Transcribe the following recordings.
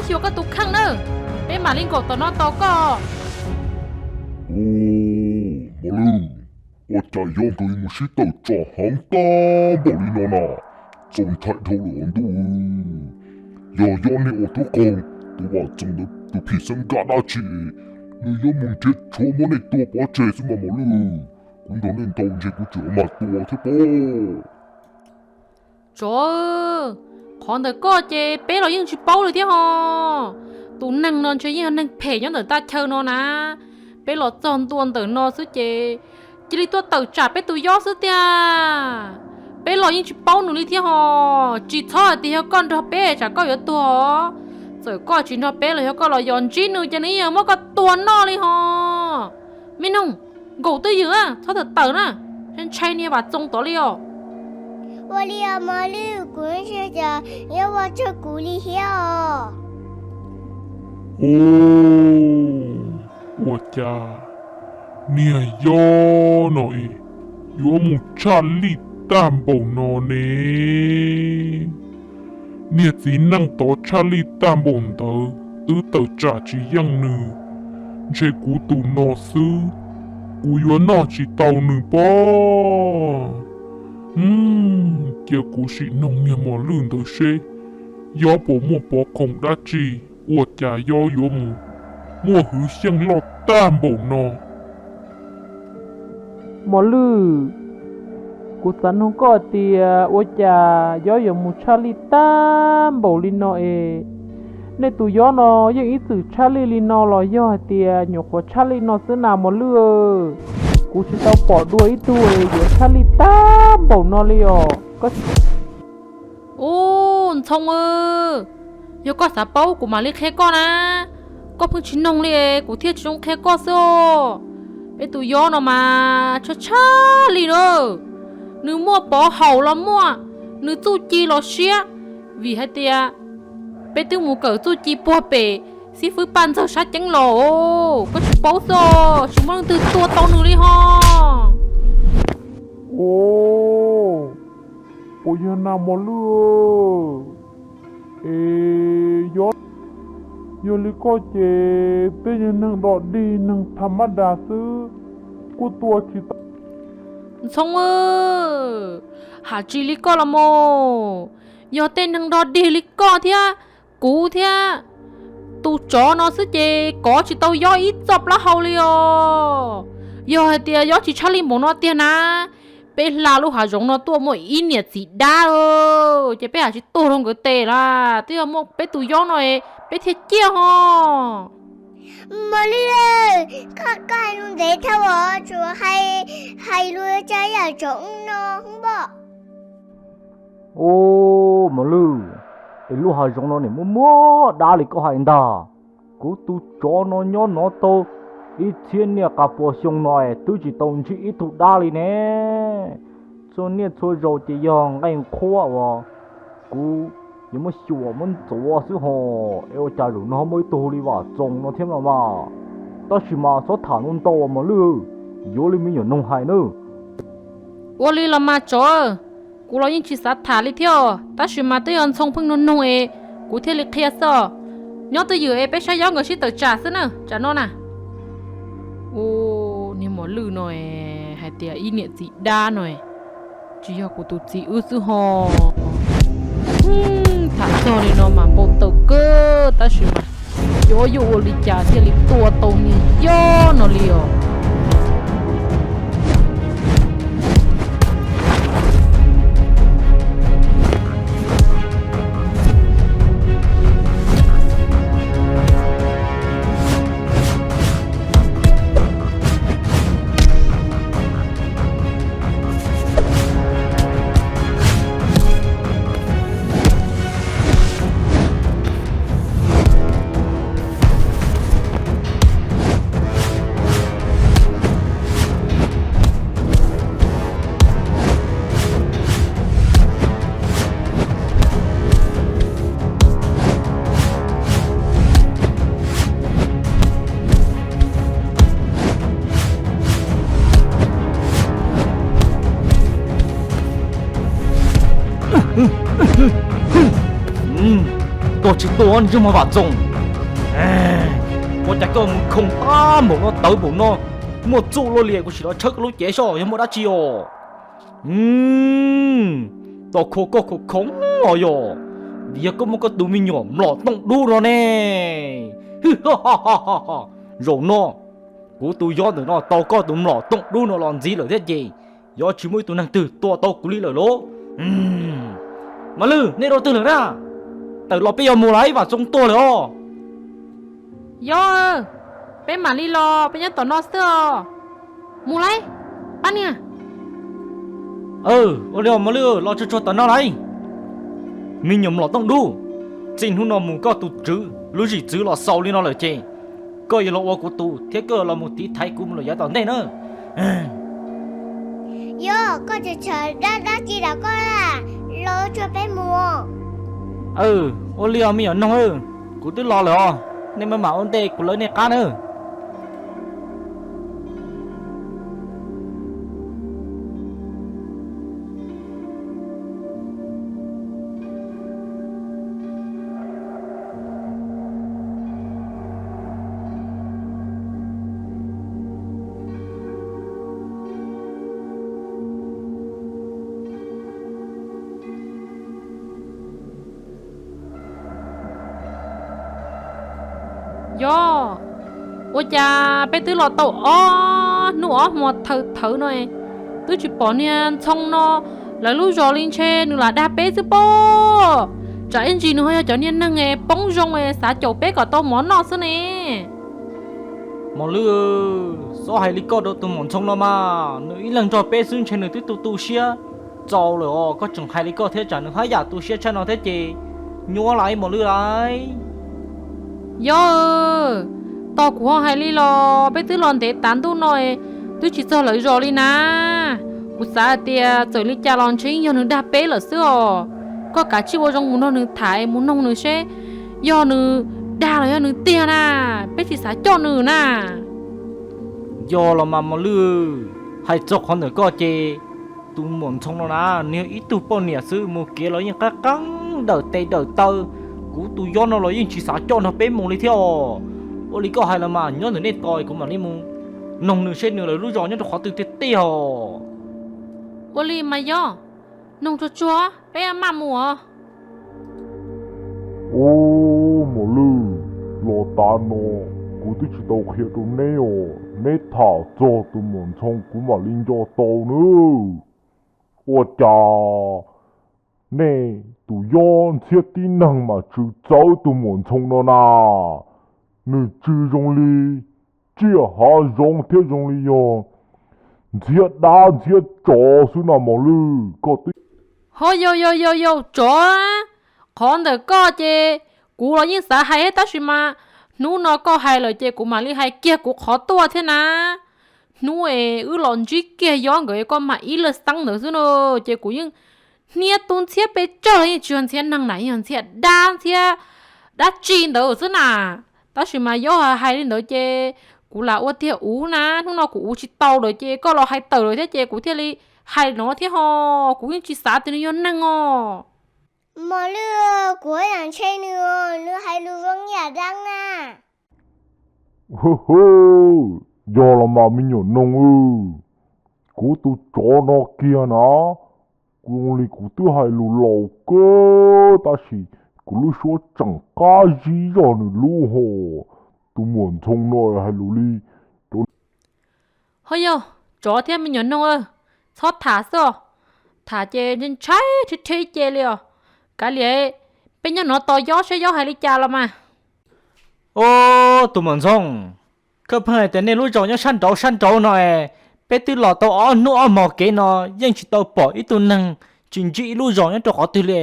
Xyuas koj tus kheej na, peb mam li nkaum tom no tos koj. Mos Lwj, ua cas yob nkawd mus sib tawm tsam heev tag npaum li no na? Txaus ntshai dhau lawm os ntuj. Yog yob nej ua tub qaug tus vam txoov ntawd tus phim xeeb nkaj dab tsi, nws yuav mus nrhiav tshuav muab nej tua pov tseg xwb mas Mos Lwj. Kuv nrog nej ntaus ntshe kuv tseem yuav mag tua thiab pob. Tsov, qhov ntawm koj ces peb los yeej tsis paub li thiab ho. Tus neeg no ntshe yeej yog neeg phem nyob ntawm teb chaws no na. Peb los txog ntua ntawm no xwb ces cia li tuaj tawm tsam peb tus yob xwb tiag. Peb los yeej tsis paub nws li thiab ho. Tsis txhob hais tias yog koj nrog peb tsam koj yuav tuag os. Txawm koj tsis nrog peb los yog koj los yos ntsib nws ces nws yeej yuav muab koj tua noj li ho. Me noog, nkaum twj ywm, txhob tawm tawm na, ntshai niag vam txoov tod li os. Ua li os Mos Lwj, kuv ntshai cov yob ua tsawg kuv li thiab os. Ua cas niag yob no es yuav mus tshaj lij tag npaum no ne? Niag txiv neej tod tshaj lij tag npaum ntawd twb tawm tsam tsis yeej nws, ntshe kuv tus no xwb, kuv yuav noj tsis tau nws pob. Cia kuv sim noog niag Mos Lwj ntawd seb yob puas muaj pov khoom dab tsi ua cas yob yuav mus muaj hwv xyeej loj tag npaum no. Mos Lwj, kuv xav noog koj tias ua cas yob yuav mus tshaj lij tag npaum li no es? Nej tus yob no yeej ib txwm tshaj lij li no los yog hais tias nyuam qhuav tshaj lij no xwb na Mos Lwj? Kuv tsis tau pom dua ib tug yuav tshaj lij tag npaum no li os. Ub, Ntxhoo, yog koj xav paub kuv mam li qhia koj na. Koj pheej tsis noog li, kuv thiaj tsis zoo qhia koj xwb os. Peb tus yob no mas tshaj tshaj li na. Nws muaj pov haum los muaj, nws txuj ci los siab, vim hais tias peb twb mus kawm txuj ci puag pem xib fwb Paj Ntxawg sab ceeb los. Koj tsis paub xwb, tsis muaj leej twg tua tau nws li ho. Puas yog na Mos Lwj? Es yog, yog li koj ces tej yog neeg dog dig neeg tha mab das xwb, kuj tua tsis tau. Ntxhoo, hais tsis li koj los mas, yog tej neeg dog dig li koj thiab kuv thiab tus tsov no xwb ces kov tsis tau yob ib txoj plaub hau li os. Yog hais tias yob tsis tshaj lij npaum no tiag na, peb hla lub hav zoov no tuaj muaj ib niam txiv dab, ces peb hais tsis tuag rau nkawd tes las. Twb yog muaj peb tus yob no, peb thiaj ciaj ho. Mos Lwj, koj hais lus ntev dhau os, tsuas hais lus cas yam tsom no hwb npoj. Ub, Mos Lwj, es lub hav zoov no nim muaj muaj dab li koj hais ntag. Kuv tus tsov no nyob no tau ib txhiab niaj qas puas xyoo no es twb tsis tau ntsib ib tug dab li ne. Txhua niaj txhua zaus ces yog nqaij nqhuab uas kuv yuav muab xyuam muab ntxuav xwb ho, es ua cas zaum no ho muaj ib tug li Vam Txoos no thiab no mas. Tab sis mas txhob tham ntau ntau Mos Lwj, yuav li me nyuam noog hais nawb. Ua li los mas tsov, kuv los yeej tsis xav tham li thiab, tab sis mas twb yog Ntxhoo pheej noog noog es kuv thiaj li qhia xwb. Nyob twj ywm es peb saib yob nkawd sib tawm tsam xwb na, tsam no na. Ub, niag Mos Lwj no hais tias ib niam txiv dab no, tsis yog kuv tus txiv wb xwb ho. Tham txog li no mas npau taws kawg, tab sis mas yob yuav ua li cas thiaj li tua tau niag yob no li os. Koj tsis tuaj ntsej muag Vam Txoov, ua cas koj mus khoo tag npaum no tawv npaum no, muaj txuj luaj li, kuv sim los tshawb koj lub cev soj yog muaj dab tsi os. Tos kho koj khoo khoo os yog, vim yog koj muaj koj tus me nyuam mlom tooj dub no ne. Zaum no kuv tus yob ntawm no tau koj tus mlom tooj dub no los ntxiv lawm thiab ces, yuav tsis muaj ib tug neeg twg tua tau kuv li lawm lauj. Mos Lwj, nej rau twg lawm na? Tawm los peb yuav mus lawm, Vam Txoov tuag lawm os. Yob, peb mam li los, peb nyob tom no xwb os. Mus lauj, pab niag. Ua li os Mos Lwj, los tsuag tsuag tom no lauj. Me nyuam mlom tooj dub, txij hnub no mus koj tus tswv lub zim txwv los xaus li no lawm ces, koj yuav los ua kuv tus thiab koj yuav los mus tiv thaiv kuv mus lawm yav tom ntej na. Yob, koj tseem tshuav dab dab tsi los koj los tsuag peb mus. Ua li os me nyuam noog, kuv twb los lawm os, nej maj mam ua ntej kuv lawv nej qab na. Yob, ua cas peb twb los tau ob hnub ob hmo thawm thawm no, twb tsis pom niag Ntxhoo no lawv lub zos li, ntshe nws lam dag peb xwb pob. Tsam ib ntsis nws ho yog cov niag neeg poob zoo xav caum peb kom tau mov noj xwb ne. Mos Lwj, txhob hais li koj rau tus muam Ntxhoo no mas, nws ib leeg nrog peb xwb ntshe nws twb tu tu siab txaus lawm os, koj tseem hais li koj thiab, tsam nws haj yam tu siab tshaj no thiab ces nyuaj lawm Mos Lwj lauj. Yob, tos kuv ho hais li los, peb twb los ntev tas ntuj no, twb tsis txog lawv zos li na. Kuv xav hais tias txawm li cas los ntshe yeej yog nws dag peb lawm xwb os. Koj kav tsij ua zoo mus nrog nws tham, mus noog nws seb yog nws dag los yog nws tiag na, peb tsis xav coj nws na. Yog los mas Mos Lwj, hais txog qhov ntawm koj ces, tus muam Ntxhoo no na, nws yog ib tug poj niam xwb, mus kev los yeej qab qeeb dawm tes dawm taw, kuv tus yob no los yeej tsis xav coj nrog peb mus li thiab os. Ua li koj hais los mas, nyob ntawm nej tos kuv mam li mus noog nws seb nws lawv lub zos nyob rau qhov twg tiag tiag os. Ua li mas yob, noog tsuag tsuag peb maj mus os. Ub, Mos Lwj, los tav no kuv twb tsis tau qhia rau neb os, neb tham txog tus muam Ntxhoo kuv mam li nco tau nawb. Ua cas nej tus yob ntxhiab tib neeg mas tsw txawv tus muam Ntxhoo no na? Nws tsw zoo li tsiaj hav zoov thiab zoo li yog ntxhiab dab ntxhiab tsov xwb no Mos Lwj, koj twb... Ho yau yau yau yau tsov, qhov ntawm koj ces kuv los yeej xav hais thiab tab sis mas hnub no koj hais lawm ces kuv mam li hais kiag kuv qhov tuaj thiab na. Hnub es wb los ntsib kiag yob nkawd koj mam ib leeg xeeb ntawd xwb no, ces kuv yeej hniab tub ntxhiab pes tsawg los yeej tsis yog ntxhiab neeg na, yog ntxhiab dab ntxhiab dab tsi ntawd xwb na. Tab sis mas yob hais li ntawd ces kuv lam ua tiag uv na, hnub no kuv uv tsis tau lawm ces koj los hais tawm lawm thiab ces kuv thiaj li hais no thiab ho, kuv yeej tsis xav tias nws yog neeg os. Mos Lwj, kuv yam ntshe nws, nws hais lus zoo yam dab na. Yog los mas me nyuam noog, kuv tus tsov no kiag na, kuv zoo li kuv twb hais lus laus kawg tab sis kuv lub suab tseem qab zib zog nws lub ho. Tus muam Ntxhoo no hais lus li rau... Ho yog tsov thiab me nyuam noog, txhob tham xwb os, tham ces ntshai rhe rhe ce li os. Kav liam, peb nyob no tos yob seb yob hais li cas los mas. Ub, tus muam Ntxhoo, koj pheej hais tias nej lub zos nyob sab nraud sab nraud no es, peb twb los tau ob hnub ob hmo kev no yeej tsis tau pom ib tug neeg tsis ntsib ib lub zos nyob rau qhov twg li.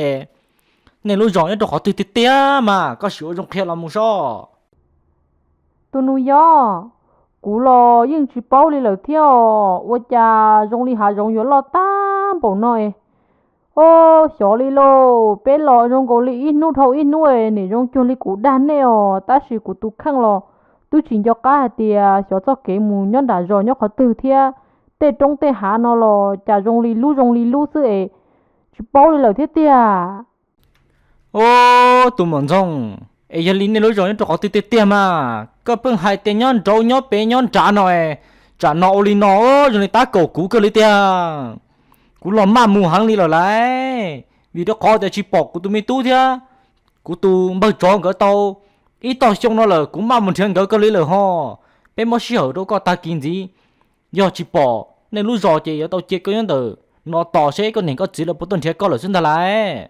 Nej lub zos nyob rau qhov twg tiag tiag mas koj sim ua zoo qhia los mus sob. Tus nus yob, kuv los yeej tsis paub li lawm thiab os, ua cas zoo li hav zoov yuav loj tag npaum no es. Ub, xyov li lauj, peb los zoo nkaus li ib hnub dhau ib hnub es, nim zoo cuag li kuv dag nej os, tab sis kuv tus kheej los twb tsis nco qab hais tias xyov txoj kev mus nyob nram zos nyob qhov twg thiab. Tej roob tej hav no los cas zoo li lub zoo li lub xwb es, tsis paub li lawm thiab tiag. Ob, tus muam Ntxoog, es yog li nej lub zos nyob rau qhov twg tiag tiag mas? Koj pheej hais tias nyob nraud nyob pem nyob nrad no es, tsam no ua li no zoo li tab kaum kuv kawg li tiag. Kuv los maj mus heev li lawm lauj, vim rau qhov tias tsis pom kuv tus me tub thiab kuv tus npawg tsov nkawd tau ib tog xyoo no lawm, kuv maj mus nrhiav nkawd kawg li lawm ho. Peb muab sij hawm rau koj tag kis ntxiv, yog tsis pom nej lub zos ces yuav tau cia koj nyob ntawm no tos seb koj niam koj txiv lawv puas tuaj nrhiav koj lawm xwb ntag lauj.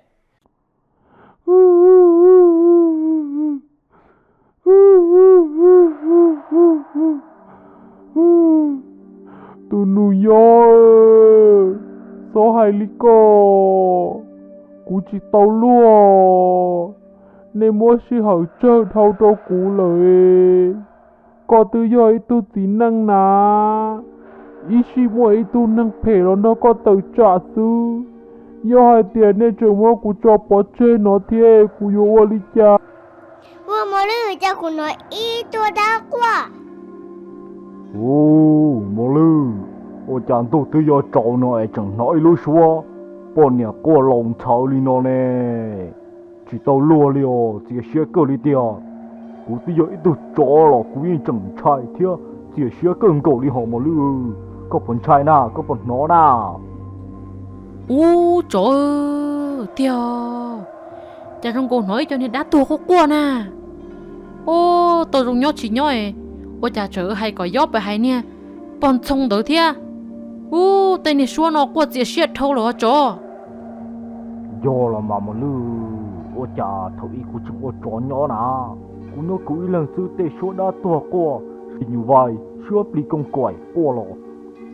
Tus nus yob, txhob hais li koj, kuv tsis tau luag, nej muab sij hawm tsawg dhau rau kuv lawm. Koj twb yog ib tug txiv neej na, ib sij muaj ib tug neeg phem los nrog koj tawm tsam xwb. Yog hais tias nej tseem muab kuv tso pov tseg no thiab kuv yuav ua li cas? Ua, Mos Lwj, cas kuv hnov ib tug dab quaj. Ub, Mos Lwj, ua cas ntuj twb yuav tsaus no es tseem hnov ib lub suab poj niam quaj laus ntxhawv li no ne? Tsis tau luag li os, txias siab kawg li tiag. Kuv twb yog ib tug tsov los kuv yeej tseem ntshai thiab txias siab kawg nkaus li hos Mos Lwj. Koj puas ntshai na? Koj puas hnov na? Ub, tsov tiag, cas zoo nkaus hnov ib co niag dab tuag quaj quaj na. Ub, tau zoo nyob tsis nyob es ua cas tseem hais kom yob pes hais niag pog ntxhoo ntawd thiab. Ub, tej niag suab no quaj txias siab dhau lawm os tsov. Yog los mas Mos Lwj, ua cas thaum ub kuv tseem ua tsov nyob na, kuv nyob kuv ib leeg xwb tej suab dab tuag quaj, sis nyuj vais suab plig kooj kaim quaj los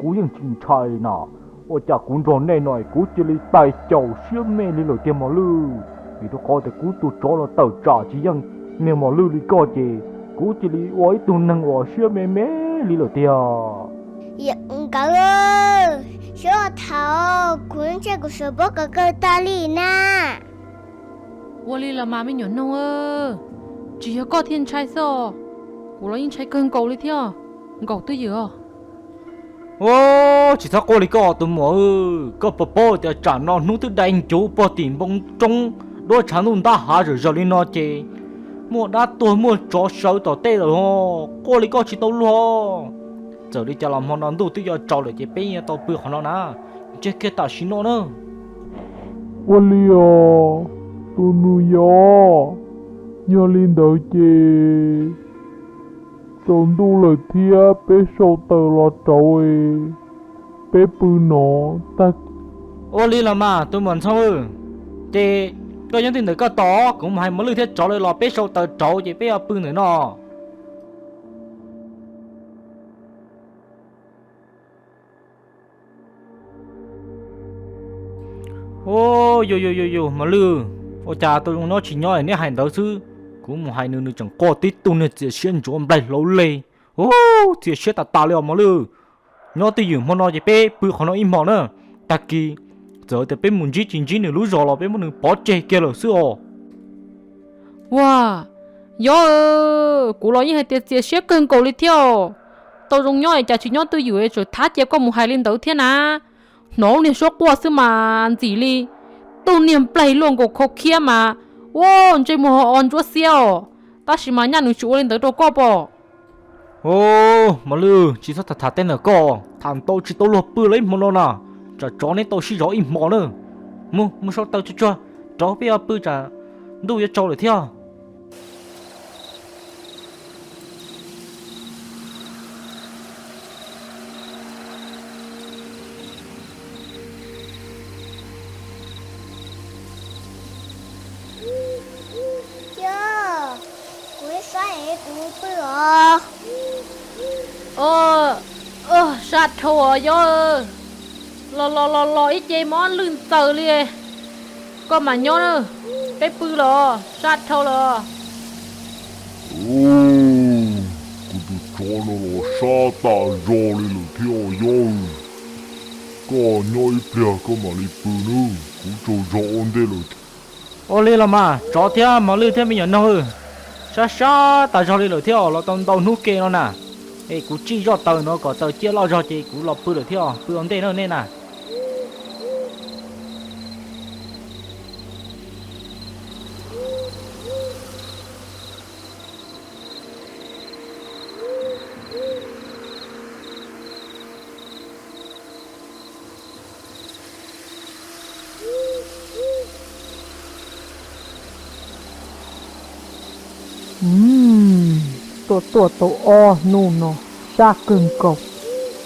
kuv yeej tsis ntshai na. Ua cas kuv nrog nej no kuv cia li tais caus siab me li lawm tiag Mos Lwj. Vim rau qhov tias kuv tus tsov los tawm tsam tsis yeej niag Mos Lwj li koj ces kuv cia li ua ib tug neeg uas siab me me li lawm tiag. Nkawd, suav thaum kuv ntshai kuv sawv pob kawg kawg tag li na. Ua li los mas me nyuam noog, tsis yog koj thiaj ntshai xwb os, kuv los yeej ntshai kawg nkaus li thiab, nkaum twj ywm os. Ub, tsis txhob quaj li koj tus muam, koj puas paub tias tsam no hnub twb dai ncuv puag tim npoo roob duab tshav ntuj ntab hav zawm zaws li no ces muaj dab tuag muaj tsov sawv tom tej lawm ho, quaj li koj tsis tau luag. Txawm li cas los hmo no ntuj twb yuav tsaus lawm ces peb yuav tau pw qhov no na, ntseg kiag tam sim no na. Ua li os, tus nus yos, yog li ntawd ces tsaus ntuj lawm thiab peb sau taws los rauv, peb pw no tag. Ua li los mas tus muam Ntxhoo, ces koj nyob twj ntawm koj tos, kuv mus hais Mos Lwj thiab tsov lawv los peb sau taws rauv ces peb yuav pw ntawm no. Ub, yus yus yus yus Mos Lwj, ua cas tau zoo nyob tsis nyob neb hais ntawd xwb, kuv mus hais nws nws tseem quaj tib tug niag txias siab ntsuav nplaig hlauv leg. Ub, txias siab tas tas li os Mos Lwj. Nyob twj ywm hmo no ces peb pw qhov no ib hmos na, tag kis txawm tias peb mus ntsib tsis ntsib nws lub zos los peb muab nws pov tseg kiag lawm xwb os. Ua, yos, kuv los yeej hais tias txias siab kawg nkaus li thiab. Tau zoo nyob es cas tsis nyob twj ywm es txawm thab cia koj mus hais li ntawd thiab na. Hnov lub niag suab quaj xwb mas ntxim li tug niag nplaig luaj nkaus khau khiab mas, ua, ntsej muag ho o ntsuab xiab os. Tab sis mas nyaj nws tsis ua li ntawd rau koj pom. Ub, Mos Lwj, tsis txhob tham tham tej ntawm koj, tham ntau tsis tau luag pw los ib hmo no na, tsam tsov neb tau sib zov ib hmo na. Mus, mus sau taws tsuag tsuag rauv peb yuav pw tsam ntuj yuav tsaus lawm thiab. Kuv ib sab es kuv pw os. Sab dhau os yos. Los los los los ib ce mob lwj ntxaws li. Koj mam nyob na, peb pw los sab dhau los. Kuv tus tsov no los sab tas zog li lawm thiab os yos. Koj nyob ib pliag koj mam li pw nawb, kuv tsaug zog ua ntej lawm. Ua li los mas tsov thiab mos lwj thiab me nyuam noog, sab sab tas zog li lawm thiab os, los tau ntau hnub ke no na. Es kuv tsij zoj taws no kom taws ciaj loj zog ces kuv los pw lawm thiab os, pw ua ntej na nej na. Tuaj tau ob hnub no sab kawg nkaus,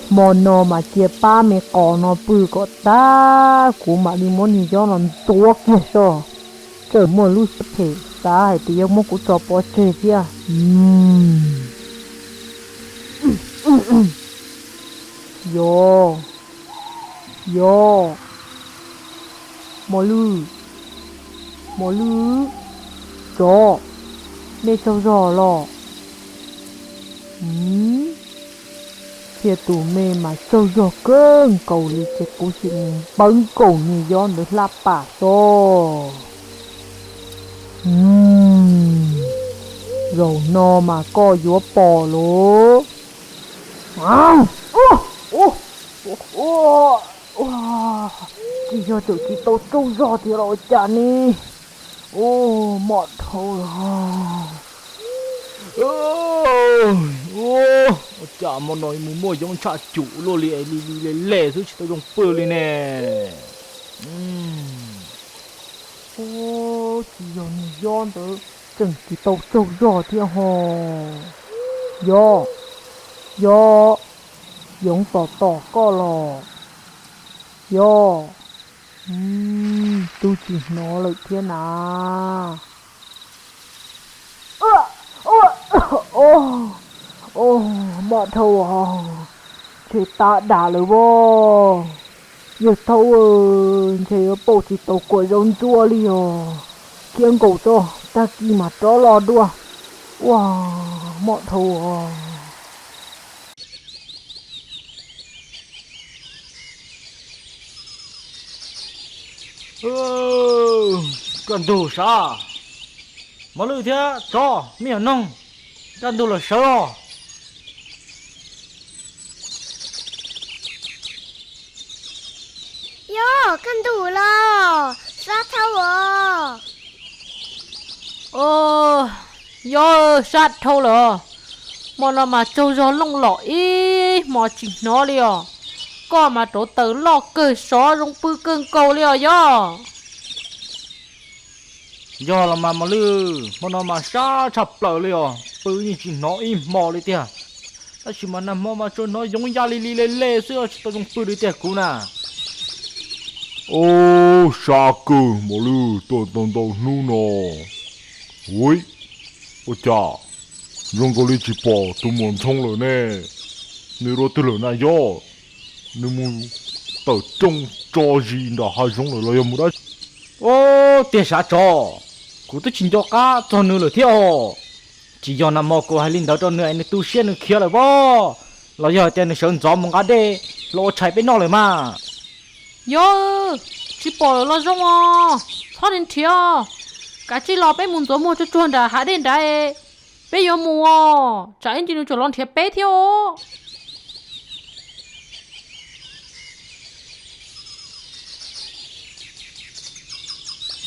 hmo no mas cia pab me qos no pw kom tag kuv mam li muab niag yob no ntxuav kiag soj. Tseem muaj lub siab phem xav hais tias yuav muab kuv tso pov tseg thiab. Yob, yob, Mos Lwj, Mos Lwj, tsov, nej tsaug zog los? Thiab tus me mas tsaug zog kawg nkaus li ces kuv sim mus npawb nkaus niag yob ntawd hlab pas xwb. Zaum no mas koj yuav pom lauj. Tsis yog tseem tsis tau tsaug zog tiag los ua cas ne? Ua, moj dhau lawm. Ua cas hmo no mus muaj yoov tshaj cum luaj li, li li le le xwb tsis tau zoo pw li ne. Ua, tsis yog niag yob ntawd tseem tsis tau tsaug zog thiab ho. Yob, yob, yoov tom tom koj los? Yob, twb tsis hnov lawm thiab na. Moj dhau, ntshe tab dam lawm as. Yawg Thaub, ntshe yuav pauj tsis tau kua zaub ntsuab li os. Khiav nkaus tso, tag kis mam rov los dua. Ua, moj dhau. Kaj ntug sav, Mos Lwj thiab tsov, me nyuam noog, kaj ntug los sawv os. Yog kaj ntug los sab dhau os. Yog sab dhau lawm. Hmo no mas tsaug zog looj lom ib hmos tsis hnov li os. Koj mas rauv taws loj kawg, sov zoo pw kawg nkaus li os yob. Yog los mas Mos Lwj, hmo no mas sab tshaj plaws li os, pw yeej tsis hnov ib hmos li tiag. Tab sis mas nag hmo mas tsuas hnov yoov ya li li le le xwb, tsis tau zoo pw li tiag kuv na. Ua, sab kawg Mos Lwj, tuaj tau ntau hnub no. Ua, ua cas zoo nkaus li tsis pom tus muam Ntxhoo lawm ne? Nws dua twg lawm na yob? Nws mus tawm rooj tso zis nram hav zoov lawm los yog mus dab? Ua, tiag sav tsov, kuv twb tsis nco qab txog nws lawm thiab os. Tsis yog nag hmo kuv hais li ntawd rau nws es nws tu siab nws khiav lawm pob, los yog hais tias nws sawv ntxov mus nqa dej los ua tshais peb noj lawm mas. Yob, tsis pom lawm los zoo os, txhob nrhiav nrhiav os. Kav tsij los peb mus ntxuav muag tsuag tsuag nram hav dej nrad, peb yuav mus os, tsam ib ntsis nws tseem los nrhiav peb thiab os.